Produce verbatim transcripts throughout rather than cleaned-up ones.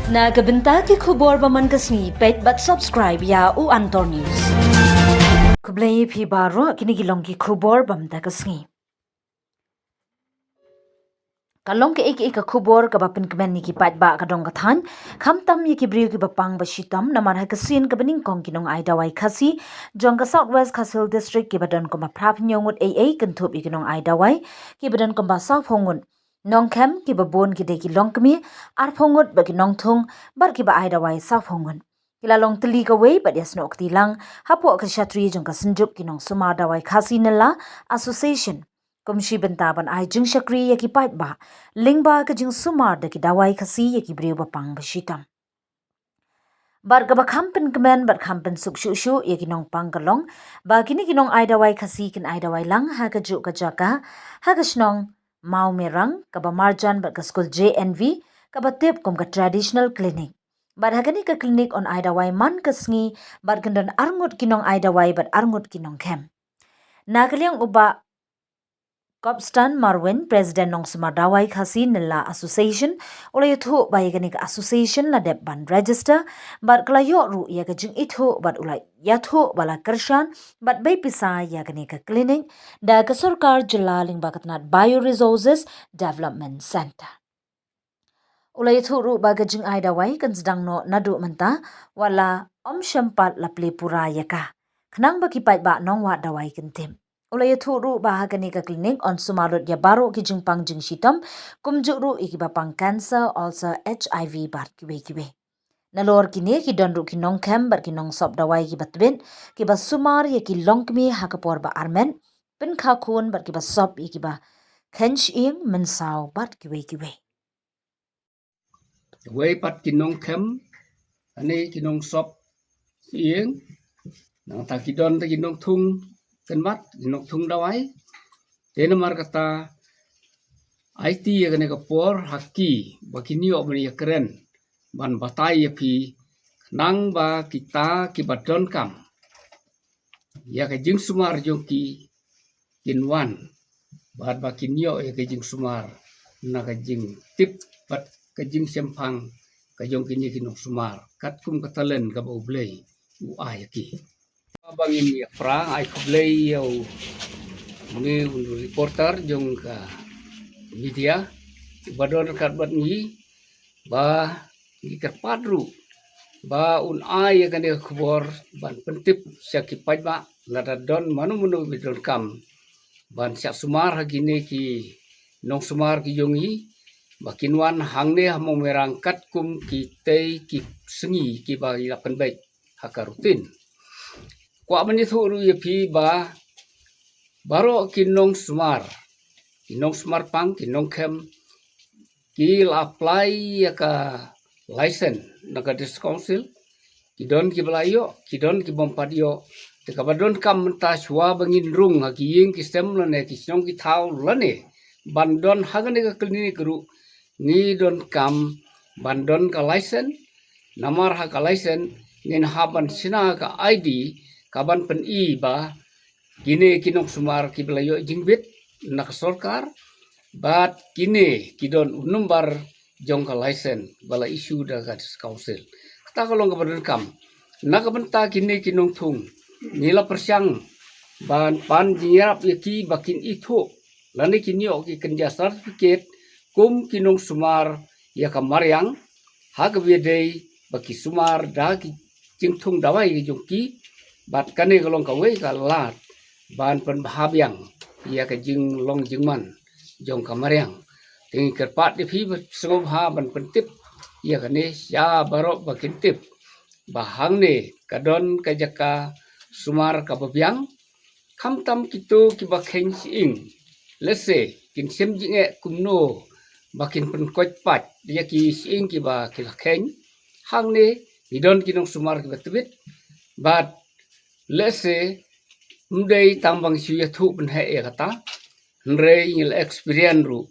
Na ka bynta ki khubor ba man ka sngi, peit bad subscribe ïa u Antor News. Khublei phi baroh, kine ki long ki khubor ba man ka sngi. Ka long kaei kaei ka khubor kaba pynkmen ïa ki paidbah ka dong ka thaiñ, khamtam ïa ki briew kiba pang ba shitom, namar ha ka sien kaba nyngkong ki nongai dawai Khasi jong ka South West Khasi Hills District kiba don kumba phra phew ngut ei ei, kynthup ïa ki nongai dawai kiba don kumba saw phew ngut, nongkhem kiba bun ki dei ki longkmie, arphew ngut bad ki nongthung, bad kiba ai dawai saw phew ngut. Ki la long tylli kawei bad ïasnoh kti lang hapoh ka shatri jong ka Synjuk ki Nongsumar Dawai Khasi Nylla Association, kum shi bynta ban ai jingshakri ïa ki paidbah lyngba ka jingsumar da ki dawai Khasi ïa ki briew ba pang ba shitom. Bad kaba kham pynkmen bad kham pynsuk shuh shuh ïa ki nongpang ka long ba kine ki nongai dawai Khasi kin ai dawai lang ha kajuh ka jaka ha ka shnong Mawmerang, kaba marjan bad ka skul J N V, kaba tip kum ka traditional clinic. Bad ha kane ka clinic yn ai dawai man ka sngi, bad kin don arngut ki nongai dawai bad arngut ki nongkhem. Na ka liang u Bah Copstan Marwin, President Nongsumar Dawai Khasi Nylla Association, u la ïathuh ba ïa kane ka association la dep ban register bad ka la ïoh ruh ïa ka jingithuh bad u la ïathuh ba la kyrshan bad bei pisa ïa kane ka clinic da ka sorkar jylla lyngba ka tnat Bio Resources Development Centre. U la ïathuh ruh ba ka jingai dawai kan sdang noh naduh mynta, wat la ym shym pat la plie pura ïa ka, khnang ba ki paidbah nongwad dawai kin tip. U la ïathuh ruh ba ha kane ka clinic yn sumar lut ïa baroh ki jingpang jingshitom, kumjuh ruh ïa kiba pang cancer, ulcer, H I V bad kiwei kiwei. Nalor kine ki don ruh ki nongkhem bad ki nongsop dawai kiba tbit, kiba sumar ïa ki longkmie ha ka por ba armet, pynkha khun bad kiba sop ïa kiba khein shyieng, mynsaw bad kiwei kiwei. Wei pat ki nongkhem, ane ki nongsop shyieng, nangta ki don te ki nongthung kynmat, ki nongthung dawai. Te namar kata ai ti ïa kane ka por ha ki ba kin ïoh ban ïakren ban batai ïa phi, khnang ba kita kiba donkam ïa ka jingsumar jong ki kin wan bad ba kin ïoh ïa ka jingsumar na ka jingtip bad ka jingshemphang ka jong kine ki nongsumar katkum ka talent kaba U Blei u ai ïa ki. Ba ngin ïa pra, ai khublei ïa u, une u reporter jong ka media ba don ryngkat bad ngi, ba ngi kyrpad ruh ba un ai ïa kane ka khubor ban pyntip sha ki paidbah, lada don mano mano ba donkam ban shah sumar ha kine ki nongsumar ki jong ngi, ba kin wan hangne ha Mawmerang katkum kitei ki sngi kiba ngi la pynbeit ha ka routine. Kwah ban ïathuh ruh ïa phi ba baroh ki nongsumar, ki nongsumar pang, ki nongkhem, ki la apply ïa ka license na ka District Council, ki don kiba la ïoh, ki don ki bym pat ïoh. Te kaba donkam mynta shuwa ba ngin rung ha ki ïing ki sem lane ki shnong ki thaw lane ban don ha kane ka clinic ruh, ngi donkam ban don ka license, namar ha ka license ngin hap ban shna ka I D kaban pyni ba kine ki nongsumar kiba la ïoh jingbit na ka sorkar, bad kine ki don u number jong ka license ba la issue da ka District Council. Kata ka long kaba donkam. Na ka bynta kine ki nongthung, ngi la pyrshang ban pan jingïarap ïa ki ba kin ithuh lane kin ïoh ki kynja certificate kum ki nongsumar ïa ka mariang, ha kaba ïadei ba ki sumar da ki jingthung dawai ki jong ki, bad kane ka long kawei ka lad ban pynbha biang ïa ka jinglong jingman jong ka mariang. Te ngi kyrpad ïa phi ba sngewbha ban pyntip ïa kane sha baroh ba kin tip ba hangne ka don ka jaka sumar kaba biang, khamtam kito kiba khein shyieng. Lehse kin shem jingeh kumno ba kin pynkoit pat ïa ki shyieng kiba ki la khein. Hangne ngi don ki nongsumar kiba tbit, bad lehse ym dei tang ba ngi shu ïathuh pynheh ïa kata, hynrei ngi la experience ruh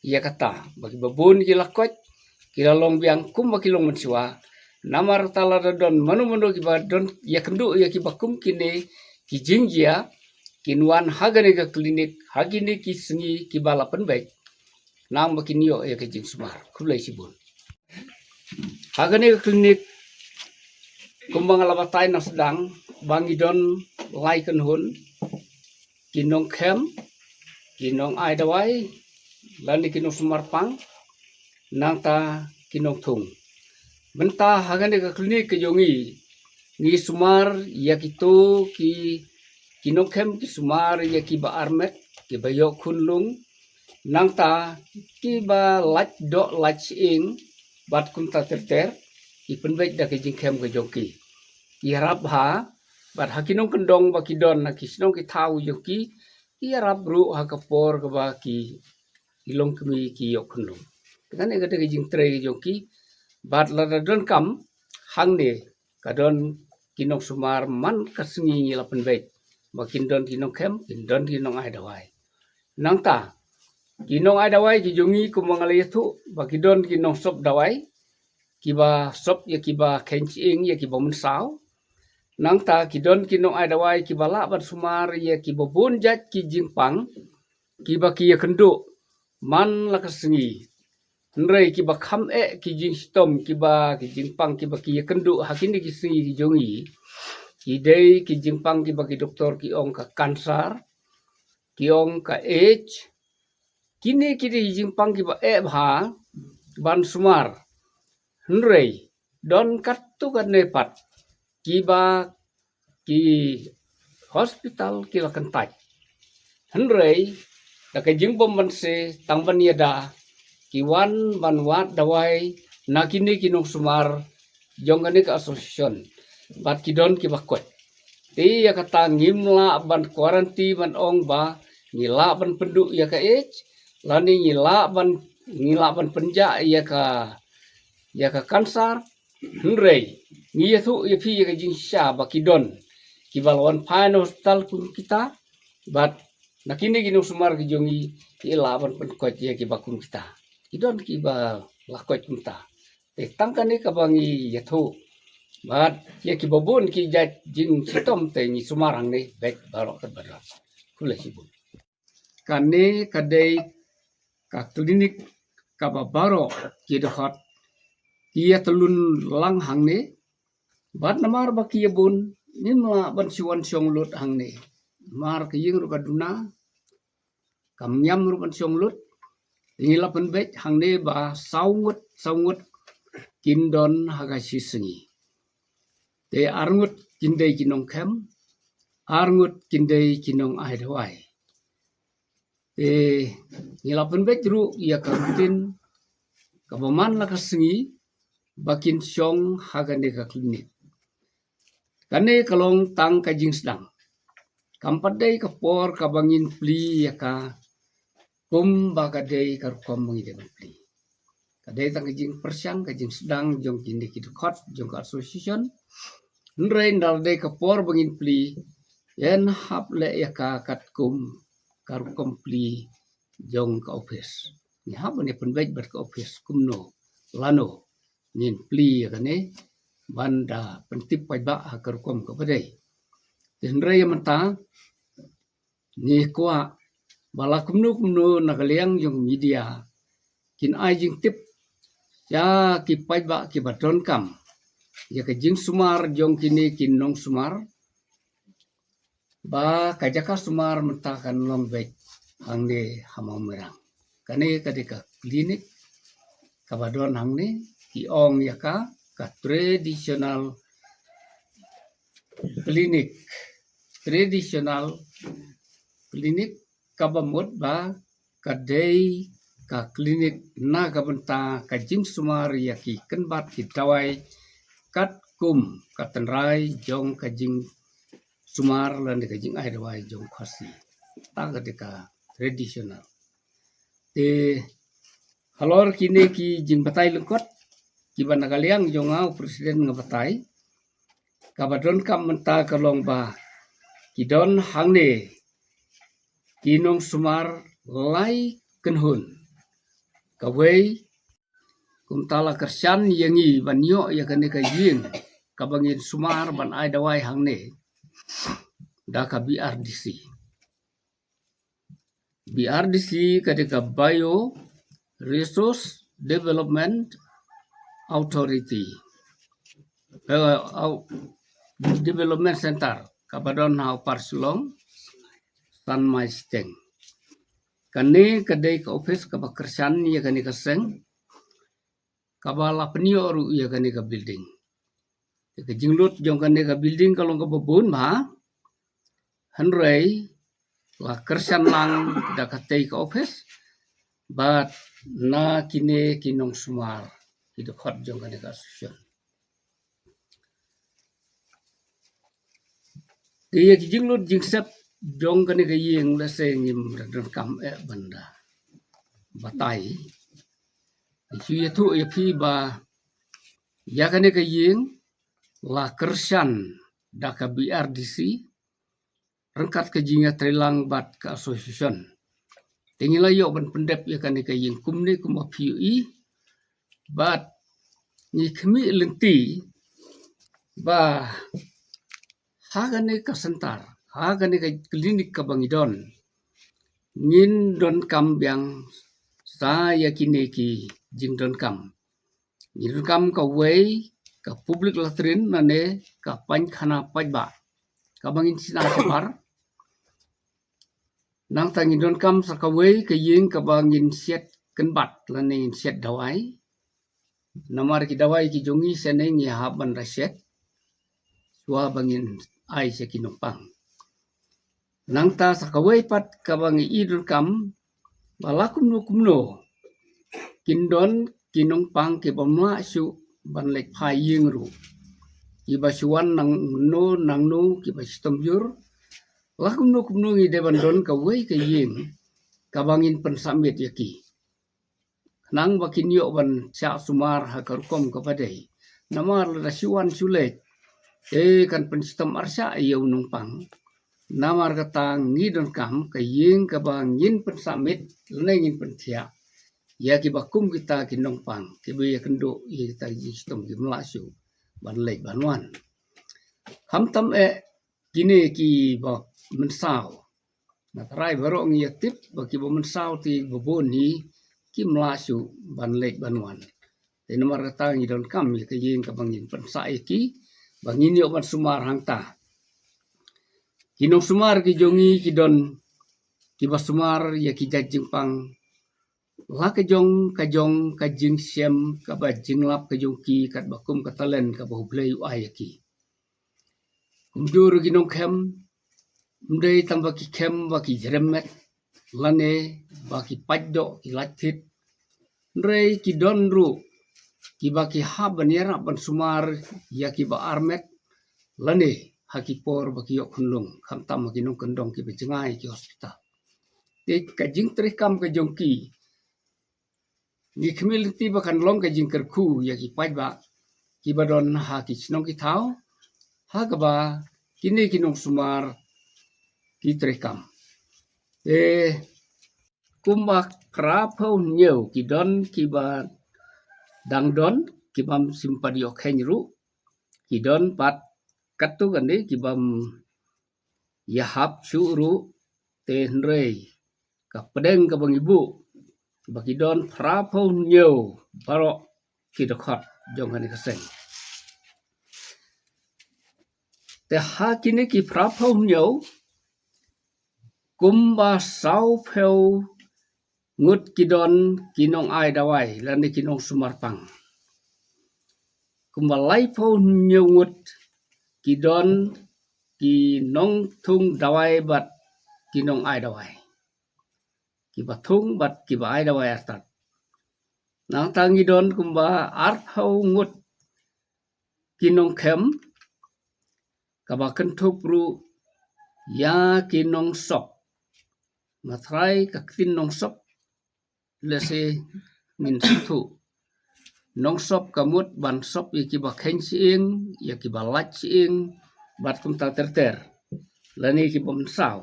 ïa kata ba kiba bun ki la koit, ki la long biang kumba ki long mynshuwa. Namar kata lada don mano mano kiba don ïakynduh ïa kiba kum kine ki jingjia, kin wan ha kane ka clinic ha kine ki sngi kiba la pynbeit, khnang ba kin ïoh ïa ka jingsumar. Khublei shibun. Ha kane ka klinik, kumba nga la batai na sdang, ba ngi don lai kynhun, ki nongkhem, ki nongai dawai, lane ki nongsumar pang, nangta ki nongthung. Mynta ha kane ka klinik ka jong ngi, ngi sumar ïa kito ki, ki nongkhem ki sumar ïa kiba armet, kiba ïoh khunlung, nangta kiba lait doh lait shyieng, bad kumta ter ter, ki pynbeit da ka jingkhem ka jong ki. Ki ïarap ha, bad ha ki nongkyndong ba ki don ha ki shnong ki thaw jong ki, ki ïarap ruh ha ka por kaba ki, ki long kmie ki ïoh khunlung. Te kane ka dei ka jingtrei ka jong ki, bad lada donkam, hangne, ka don ki nongsumar man ka sngi ngi la pynbeit. Ba kin don ki nongkhem, kin don ki nongai dawai. Nangta, ki nongai dawai ki jong ngi kumba nga la ïathuh, ba ki don ki nongsop dawai, kiba sop ïa kiba kheiñ shyieng, ïa kiba mynsaw. Nangta ki don ki nongai dawai kiba lah ban sumar ïa kiba bun jait ki jingpang, kiba ki ïakynduh man la ka sngi. Hynrei kiba kham eh ki jingshitom, kiba ki jingpang kiba ki ïakynduh ha kine ki sngi ki jong ngi, ki dei ki jingpang kiba ki doktor ki ong ka kansar, ki ong ka AIDS. Kine ki dei ki jingpang kiba eh bha ban sumar. Hynrei don katto katne pat kiba ki hospital ki la kyntait. Hynrei da ka jingbym banse, tang ban ïada, ki wan ban wad dawai na kine ki nongsumar jong kane ka association. Bad ki don kiba koit. Te ïa kata ngim lah ban quarantine ban ong ba ngi lah ban pynduh ïa ka AIDS, lane ngi lah ban, ngi lah ban pynjah ïa ka, ïa ka kansar. Hynrei ngi ïathuh ïa phi ïa ka jingshisha ba ki don kiba la wan phai na hospital kum kita, bad na kine ki nongsumar ki jong ngi ki lah ban pynkoit ïa kiba kum kita. Ki don kiba la koit kumta. Te tang kane kaba ngi ïathuh. Bad ïa kiba bun ki jait jingshitom te ngi sumar hangne beit baroh kat baroh. Khublei shibun. Kane ka dei ka klinik kaba baroh ki dkhot ki ïa tylun lang hangne. Bad namar ba ki ïa bun, ngim lah ban shu wan shong lut hangne. Namar ka ïing ruh ka duna, kam ñiam ruh ban shong lut. Te ngi la pynbeit hangne ba saw ngut, saw ngut kin don ha ka shi sngi. Te ar ngut kin dei ki nongkhem, ar ngut kin dei ki nongai dawai. Te ngi la pynbeit ruh ïa ka routine kaba man la ka sngi ba kin shong ha kane ka klinik. Kane ka long tang ka jingsdang. Kam pat dei ka por kaba ngin plie ïa ka kumba ka dei ka rukom ba ngi dei ban plie. Ka dei tang ka jingpyrshang, ka jingsdang jong kine ki dkhot jong ka association. Hynrei ynda la dei ka por ba ngin plie, yn hap leh ïa ka katkum ka rukom plie jong ka ophis. Ngi hap ban ïa pynbeit bad ka ophis kumno lano ngin plie ïa kane ban da pyntip paidbah ha ka rukom kaba dei. Te hynrei ïa mynta ngi kwah ba la kumno kumno na ka liang jong media kin ai jingtip ïa ki paidbah kiba donkam ïa ka jingsumar jong kine ki nongsumar, ba ka jaka sumar mynta kan long beit hangne ha Mawmerang. Kane ka dei ka klinik kaba don hangne, ki ong ïa ka ka traditional clinic. Traditional clinic kaba mut ba ka dei ka klinik na ka bynta ka jingsumar ïa ki kynbat ki dawai katkum ka tynrai jong ka jingsumar lane ka jingai dawai jong Khasi. Ta ka dei ka traditional. Te halor kine ki jingbatai lyngkot kiba na ka liang jong nga u president nga batai, kaba donkam mynta ka long ba ki don hangne ki nongsumar lai kynhun. Kawei, kumta la kyrshan ïa ngi ban ïoh ïa kane ka ïing kaba ngin sumar ban ai dawai hangne da ka B R D C. B R D C ka dei ka Bio Resource Development Authority, eh, au-, Development Center, kaba don ha Upper Shillong, San Mai Siteng. Kane ka dei ka office kaba kyrshan ïa kane ka seng, kaba la pynïoh ruh ïa kane ka building. Te ka jinglut jong kane ka building ka long kaba bun bha, hynrei la kyrshan lang da katei ka office bad na kine ki nongsumar, ki dkhot jong kane ka association. Te ïa ki jinglut jingsep jong kane ka ïing, lehse ngim da donkam eh ban da batai. Ngi shu ïathuh ïa phi ba ïa kane ka ïing la kyrshan da ka B R D C ryngkat ka jingïatreilang bad ka association. Te ngi la ïoh ban pyndep ïa kane ka ïing kumne kumba phi ïohi, bad ngi khmih lynti ba ha kane ka center, ha kane ka klinik kaba ngi don, ngin donkam biang sa ïa kine ki jingdonkam. Ngi donkam kawei ka public latrine lane ka paikhana paidbah kaba ngin shna shabar. Nangta ngi donkam sa kawei ka ïing kaba ngin siat kynbat lane ngin siat dawai. Namar ki dawai ki jong ngi shane ngi hap ban da siat shuwa ba ngin ai sha ki nongpang. Nangta sa kawei pat kaba ngi i donkam ba la kumno kumno kin don ki nongpang kiba mlak shuh ban leit phai ïing ruh, kiba shu wan nangno nangno, kiba shitom jur. La kumno kumno ngi dei ban don kawei ka ïing kaba ngin pynsubmit ïa ki, khnang ba kin ïoh ban shah sumar ha ka rukom kaba dei. Namar lada shu wan shu leit, te kan pynshitom arshah ïa u nongpang. Namar kata ngi donkam ka ïing kaba ngin pynsubmit lane ngin pynthiah ïa kiba kum kita ki nongpang kiba ïakynduh ïa kita ki jingshitom, ki mlak shuh ban leit ban wan. Khamtam eh kine kiba mynsaw. Nga trai baroh ngi ïa tip ba kiba mynsaw te ba bun hi ki mlak shuh ban leit ban wan. Te namar kata ngi donkam ïa ka ïing kaba ngin pynsah ïa ki ba ngin ïoh ban sumar hangta. Ki nongsumar ki jong ngi ki don kiba sumar ïa ki jait jingpang la ka jong ka jong ka jingshem kaba jinglap ka jong ki katba kum ka talent kaba U Blei u ai ïa ki. Kumjuh ruh ki nongkhem, ym dei tang ba ki khem ba ki jrem met lane ba ki paiddoh ki lait thit. Hynrei ki don ruh kiba ki hap ban ïarap ban sumar ïa kiba armet lane ha ki por ba ki ïoh khunlung, khamtam ha ki nongkyndong kiba jngai ki hospital. Te ka jingtrei kam ka jong ki, ngi khmih lynti ba kan long ka jingkyrkhu ïa ki paidbah kiba don ha ki shnong ki thaw ha kaba kine ki nongsumar ki trei kam. Te kumba phra phew hynñiew ki don kiba dang don kibym shym pat ïoh kheiñ ruh, ki don pat katto katne kibym ïahap shuh ruh, te hynrei ka pdeng kaba ngi buh ba ki don phra phew hynñiew baroh ki dkhot jong kane ka seng. Te ha kine ki phra phew hynñiew, kumba saw phew ngut ki don ki nong ai dawai lane ki nongsumar pang. Kumba lai phew hynñiew ngut ki don ki nongthung dawai bad ki nong ai dawai, kiba thung bad kiba ai dawai artat. Nangta ngi don kumba ar phew ngut ki nongkhem, kaba kynthup ruh ïa ki nongsop. Nga trai ka ktien nongsop, lehse ngin sngewthuh. Nongsop ka mut ban sop ïa kiba kheiñ shyieng, ïa kiba lait shyieng, bad kumta ter ter, lane kiba mynsaw.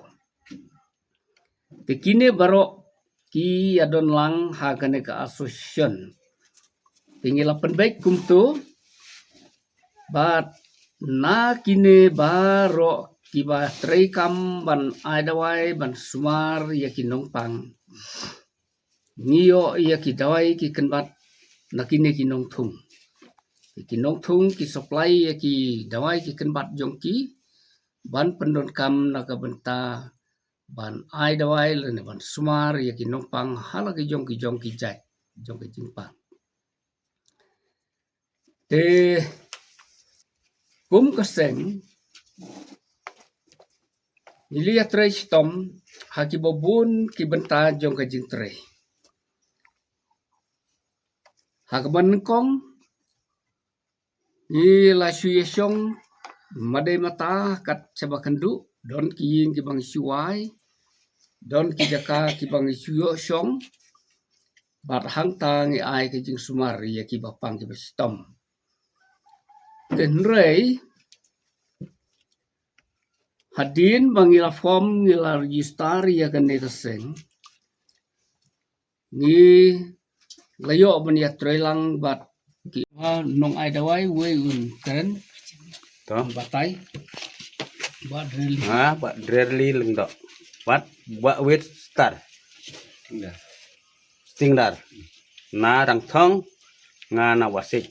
Te kine baroh ki ïa don lang ha kane ka association. Te ngi la pynbeit kumto, bad na kine baroh kiba trei kam ban ai dawai ban sumar ïa ki nongpang, ngi ïoh ïa ki dawai ki kynbat na kine ki nongthung. Ki nongthung ki supply ïa ki dawai ki kynbat jong ki ban pyndonkam na ka bynta ban ai dawai lane ban sumar ïa ki nongpang ha la ki jong ki jong ki jait jong ki jingpang. Te kum ka seng ngi la ïatrei shitom ha ki babun ki bynta jong ka jingtrei. Ha ka ban nyngkong ngi la shu ïa shong mada mata kat shaba kynduh, don ki ïing ki ba ngi shu ai, don ki jaka ki ba ngi shu ïoh shong, bad hangta ngi ai ka jingsumar ïa ki ba pang ki ba shitom. Te hynrei hadien ba ngi la form, ngi la register ïa kane ka seng, ngi la ïoh ban ïatrei lang bad ki, ah, nong ai dawai wei un kren. To. Batai. Ba Dreli. Ha, Ba Dreli Lyngdoh. Wat Ba Wit Star. Stingdar. Na Rangthong, nga na Wasik.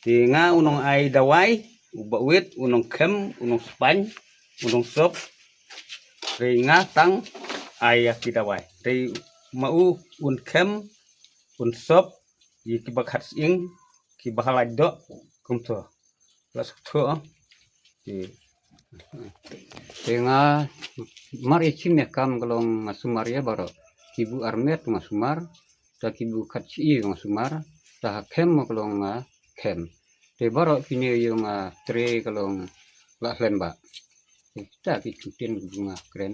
Te nga u nong ai dawai, u Ba Wit, u nong khem, u nong spaiñ, u nong sop. Te nga tang ai ïa ki dawai. Te ma u un khem, un sop, ïa ki ba khat sying, ki ba halai doh, kumto. La suk to. Te nga mar ïa chim ïa kam ka long nga sumar ïa baroh. Ki bu armet nga sumar, ta ki bu khat chi nga sumar, ta ha khem ka long nga khem. Te baroh kine ïa nga trei ka long la hlen ba. Te ta ki kyntien bu nga kren.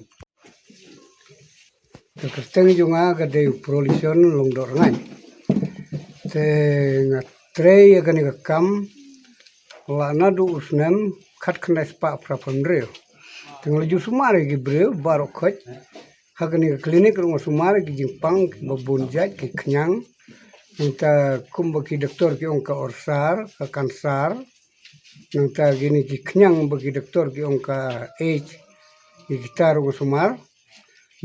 Ka kyrteng jong nga ka dei u Prolison Lyngdoh Rngai. Te nga trei ïa kane ka kam la naduh u snem khatkhyndai spah phra phew hynriew. Te nga la ju sumar ïa ki briew baroh khoit. Ha kane ka klinik ruh nga sumar ïa ki jingpang ki ba bun jait, ki khñiang. Nangta kumba ki doktor ki ong ka orsar, ka kansar. Nangta kine ki khñiang ba ki doktor ki ong ka AIDS, ïa kita ruh nga sumar.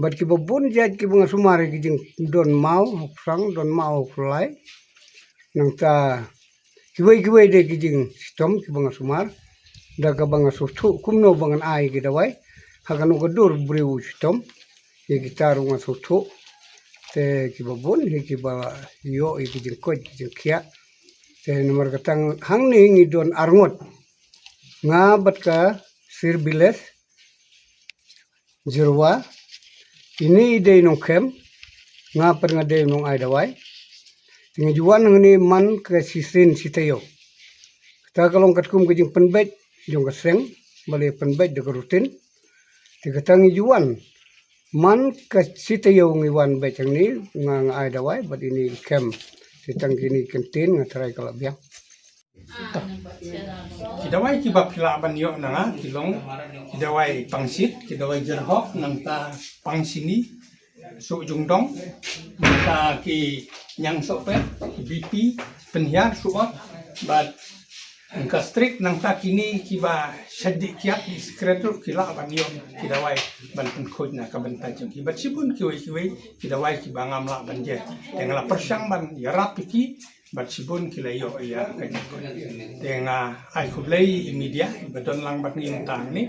Bad ki ba bun jait ki ba nga sumar ïa ki jingdon maw ha u psang, don maw ha u pynlai. Nangta kiwei kiwei de ki jingshitom ki ba nga sumar. Da ka ba nga sngewthuh kumno ba ngan ai ki dawai ha kano ka dur briew u shitom. Ïa kita ruh nga sngewthuh. Te ki ba bun hi ki ba ïoh ïa ki jingkoit ki jingkhiah. Te namar kata hangne ngi don arngut. Nga bad ka Sir Biles Jyrwa, ini i dei nongkhem, nga pat nga dei nong ai dawai. Te ngi ju wan hangne man ka shisien shi taïew. Kata ka long katkum ka jingpynbeit jong ka seng, ba la pynbeit da ka rutin. Te kata ngi ju wan man ka shi taïew ngi wan beit hangne, nga nga ai dawai bad ini i khem. Te tang kine ki kyntien nga tharai ka la biang. Ki dawai ki ba phi lah ban ïoh na nga ki long ki dawai pangshit, ki dawai jyrhoh, nangta pangshini, suh jungdong, nangta ki ñiang sohpet, ki BP, pynhiar suh ot, bad gastric, nangta kine ki ba shait dih kiad, dih sikret ruh ki lah ban ïoh ki dawai ban pynkhuid na ka bynta jong ki. Bad shibun kiwei kiwei ki dawai ki ba ngam lah ban jia. Te nga la pyrshang ban ïarap ïa ki, bad shibun ki la ïoh ïa ka jingkhuid. Te nga ai khublei ïa i media i ba don lang bad ngi mynta hangne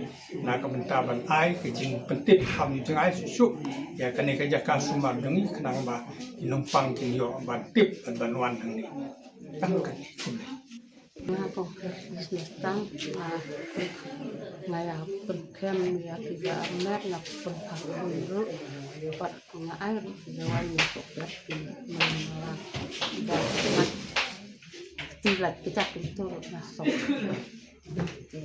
na ka bynta ban ai ka jingpyntip, kham jingai shuh shuh ïa kane ka jaka sumar jong ngi, khnang ba ki nongpang kin ïoh ban tip bad ban wan hangne. Tang kane, khublei. Nga kong Kristus Nestang, nga, nga ïa pynkhem ïa ki ba met, nga pynkham ruh, bad nga ai ruh ki dawai ïa ki pet ki nong la da mat. Ti la kita ki tu ruh na sok. Te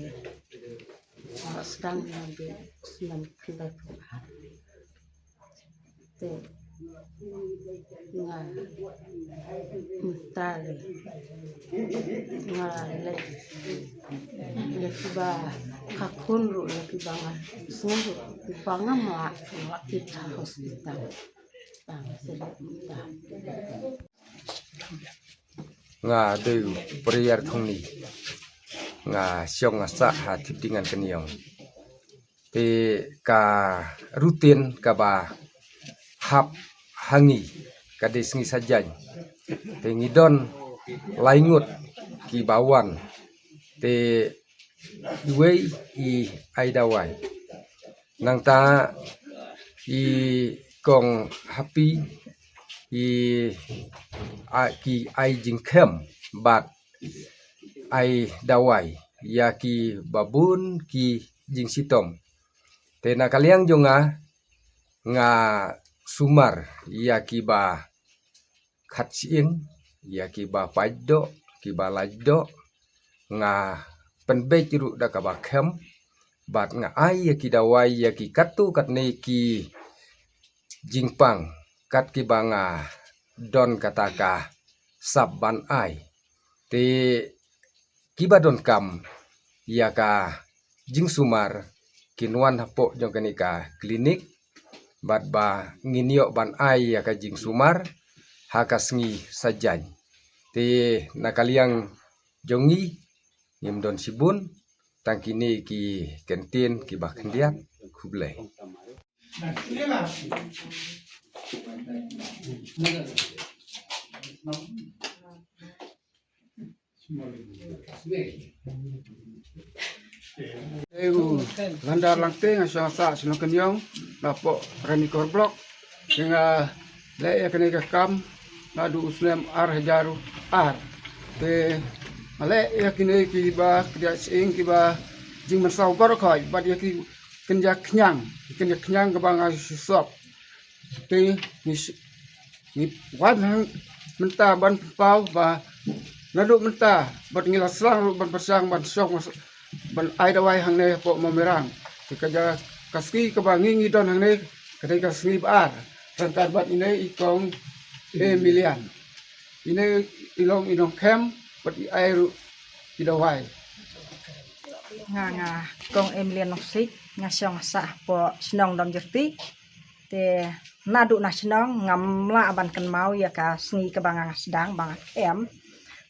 nga sdang ïa bi snem ki la tu. Te nga mynta le nga leh, leh kiba ka khun ruh, leh kiba nga sngew ruh, kiba ngam lah, nga lah kit ha hospital. Tang se leh mynta. Nga dei u Prayer Thongni. Nga shong nga sah ha Thipdingan Kynïong. Te ka rutin kaba hap ha ngi ka dei sngi Saitjaiñ. Te ngi don lai ngut kiba wan. Te iwei i ai dawai. Nangta i kong Happy i a, ki ai jingkhem bad ai dawai ïa kiba bun ki jingshitom. Te na ka liang jong nga, nga sumar ïa kiba khat shyieng, ïa kiba paiddoh, kiba laitdoh, nga pynbeit ruh da kaba khem, bad nga ai ïa ki dawai ïa ki katto katne ki jingpang, kat kiba nga don kata ka sap ban ai. Te kiba donkam ïa ka jingsumar kin wan hapoh jong kane ka klinik, bad ba ngin ïoh ban ai ïa ka jingsumar ha ka sngi Saitjaiñ. Te na ka liang jong ngi ngim don shibun, tang kine ki kyntien kiba khyndiat. Khublei. Ei u Landar Langte, nga shong sah shnong Kynïong, napoh Ranikor Block. Te nga leh ïa kane ka kam naduh u snem ar hajar ar. Te nga leh ïa kine kiba khyndiat shyieng, kiba jingmynsaw baroh khoit, bad ïa ki kynja khñiang, ki kynja khñiang kaba nga shisop. Te ngi s-, ngi wan hang mynta ban pynpaw ba naduh mynta bad ngi la sdang ruh ban pyrshang ban shong, ban ai dawai hangne hapoh Mawmerang. Te ka jaka, ka sngi kaba ngi ngi don hangne, ka dei ka sngi ba ar ryngkat bad ine i kong Emilian. Ine i long i nongkhem bad i ai ruh i dawai. Nga, nga kong Emilian Nongsiej, nga shong sah hapoh shnong Domjyrti. Te naduh na shnong ngam lah ban kynmaw ïa ka sngi kaba nga sdang ba nga khem.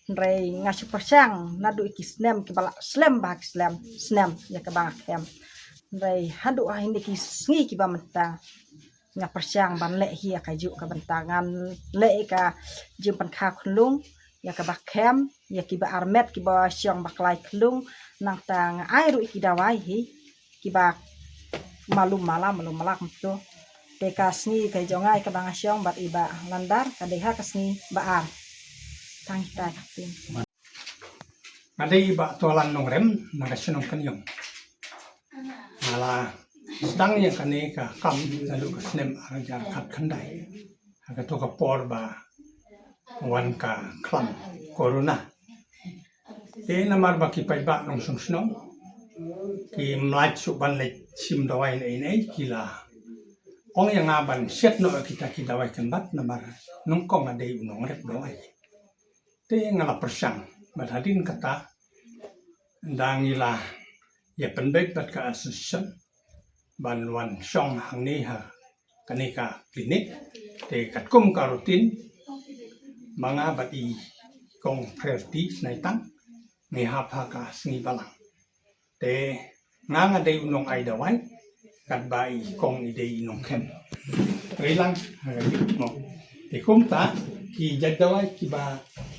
Hynrei nga shu pyrshang naduh ki snem kiba la slem bha ki slem, snem ïa kaba nga khem. Hynrei haduh ha kine ki sngi kiba mynta nga pyrshang ban leh hi ïa kajuh ka bynta, ngan leh ïa ka jingpynkha khunlung ïa kaba khem, ïa kiba armet, kiba shong ba klai khunlung. Nangta nga ai ruh ïa ki dawai hi kiba malu mala, malu mala kumto. Te ka sngi ka jong nga ïa kaba nga shong bad i Bah Landar ka dei ha ka sngi ba ar. Tang ita ka pin. Nga dei i Bah Tolan Nongrem na ka shnong Kynïong. Nga la sdang ïa kane ka kam naduh ka snem ar hajar khatkhyndai, ha kato ka por ba wan ka khlam corona. Te namar ba ki paidbah nongshong shnong kim lah shuh ban leit shim dawai ne ei ne ei, ki la ong ïa nga ban shet noh ïa kita ki dawai kynbat, namar nyngkong nga dei u nongrep dawai. Te nga la pyrshang, bad hadien kata, da ngi la ïa pynbeit bad ka association ban wan shong hangne ha kane ka klinik. Te katkum ka routine, ma nga bad i kong Priority Snaitang ngi hap ha ka sngi Balang. Te nga nga dei u nong ai dawai, katba i kong i dei i nongkhem. Te lang, ha ka jik mo. Te kumta ki jait dawai kiba,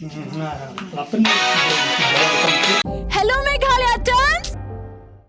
mm, nga la pynbeit ki dawai. Hello Meghalaya,